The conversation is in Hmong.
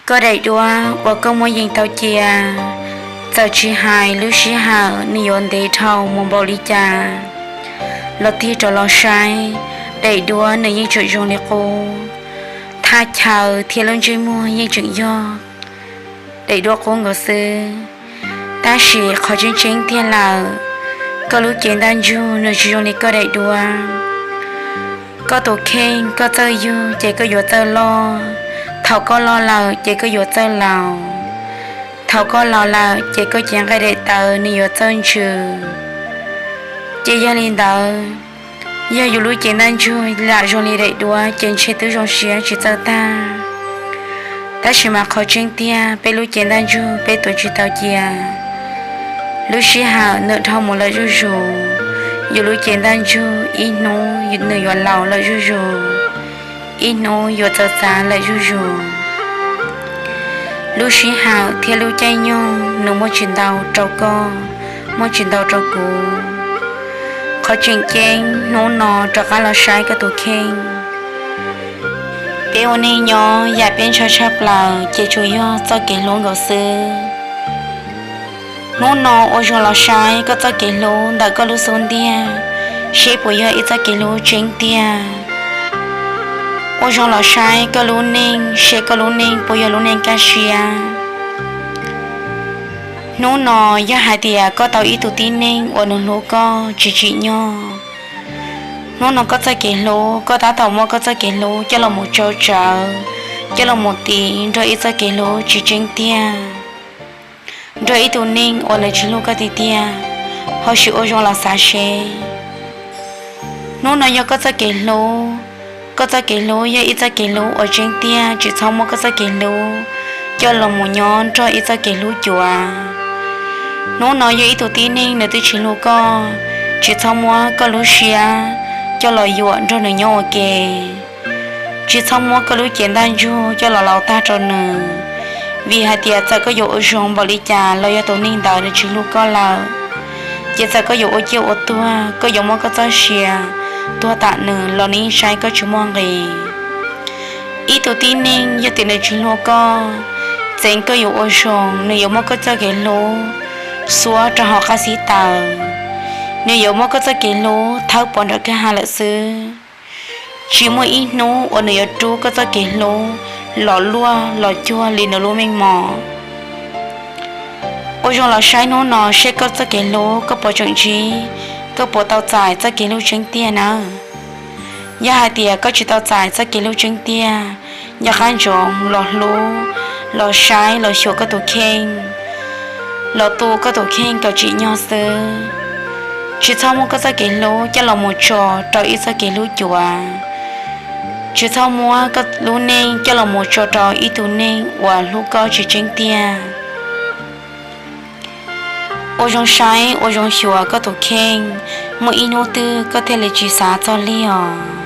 Koj daim duab uas koj muab yees tau cia, txawm tsis hais lub sij hawm nws yuav ntev dhau mus npaum li cas los tig rov los saib, daim duab nws yeej tseem zoo li qub. Thaj chaw thiab lub ntsej muag yeej tseem yog daim duab qub nkaus xwb. Tab sis qhov tseeb tseeb tiag lawm, koj lub cev ntaj ntsug nws tsis zoo li koj daim duab. Koj tus kheej koj txawj yug ces koj yuav txawj loj. Thaum koj loj lawm ces koj yuav txawj laus. Thaum koj laus lawm ces koj cev nqaij daim tawv nws yuav txawj ntsws. Ces yog li ntawd, yog yus lub cev ntaj ntsug lam zoo li daim duab ces ntshe twb zoo siab tsis txawj tag. Tab sis mas qhov tseeb tiag peb lub cev ntaj ntsug peb tuav tsis tau cia. Lub sij hawm nws dhau mus lawm zuj zus, yus lub cev ntaj ntsug ib hnub nws yuav laus lawm zuj zus, ib hnub yuav txawv txav lawm zuj zus. Lub sij hawm thiab lub caij nyoog nws muaj tsis ntau rau koj, muaj tsis ntau rau kuv. Qhov tseem ceeb hnub no rov qab los saib koj tus kheej. Peb ua neej nyob yam peb ntshaw tshaj plaws ces tsuas yog txoj kev hlub nkaus xwb. Hnub no ua zoo los saib koj txoj kev hlub ntawm koj lub xub ntiag, seb puas yog ib txoj kev hlub tseeb tiag. Ua zoo los saib koj lub neej, seb koj lub neej puas yog lub neej kaj siab. Hnub no yog hais tias koj tau ib tug tib neeg uas nws hlub koj tsis tsim nyog, hnub no koj txoj kev hlub, koj tab tom muab koj txoj kev hlub coj los mus tsau tsawv, coj los mus tiv nrog ib txoj kev hlub tsis tseeb tiag, nrog ib tug neeg uas nws tsis hlub koj tiag tiag. Ho sim ua zoo los xav seb, hnub no yog koj txoj kev hlub, koj txoj kev hlub yog ib txoj kev hlub uas tseeb tiag, tsis txhob muab koj txoj kev hlub coj los mus nyob nrog ib txoj kev hlub cuav. Hnub no yog ib tug tib neeg nws twb tsis hlub koj, tsis txhob muab koj lub siab coj los yuam nrog nws nyob ua ke. Tsis txhob muab koj lub cev ntaj ntsug coj los laus tag rau nws, vim hais tias txawm koj yuav ua zoo npaum li cas los yog tus neeg ntawd nws tsis hlub koj lawm, ces txawm koj yuav ua ciaj ua tuag, koj yuav muab koj txoj sia tuag tam nws los nws yeej saib koj tsis muaj nqis. Ib tug tib neeg yog tias nws tsis hlub koj, txeev koj yuav ua zoo, nws yuav muab koj txoj kev hlub xuab rau hauv qab xib taws, nws yuav muab koj txoj kev hlub thawb pov nram kwj ha lawm xwb. Tsis muaj ib hnub uas nws yuav rub koj txoj kev hlub los luaj los cuag li nws lub meej mom. Ua zoo los saib hnub no seb koj txoj kev hlub koj puas tseem ntsib, koj puas tau txais txoj kev hlub tseeb tiag nawb. Yog hais tias koj tsis tau txais txoj kev hlub tseeb tiag, nco qab ntsoov los hlub, los saib, los xyuas koj tus kheej, los tu koj tus kheej kom tsim nyog xwb. Tsis txhob muab koj txoj kev hlub coj los mus tso rau ib txoj kev hlub cuav. Tsis txhob muab koj lub neej coj los mus tso rau ib tug neeg uas hlub koj tsis tseeb tiag. Ua zoo saib, ua zoo xyuas koj tus kheej, muaj ib hnub twg koj thiaj li tsis xav txog lig os.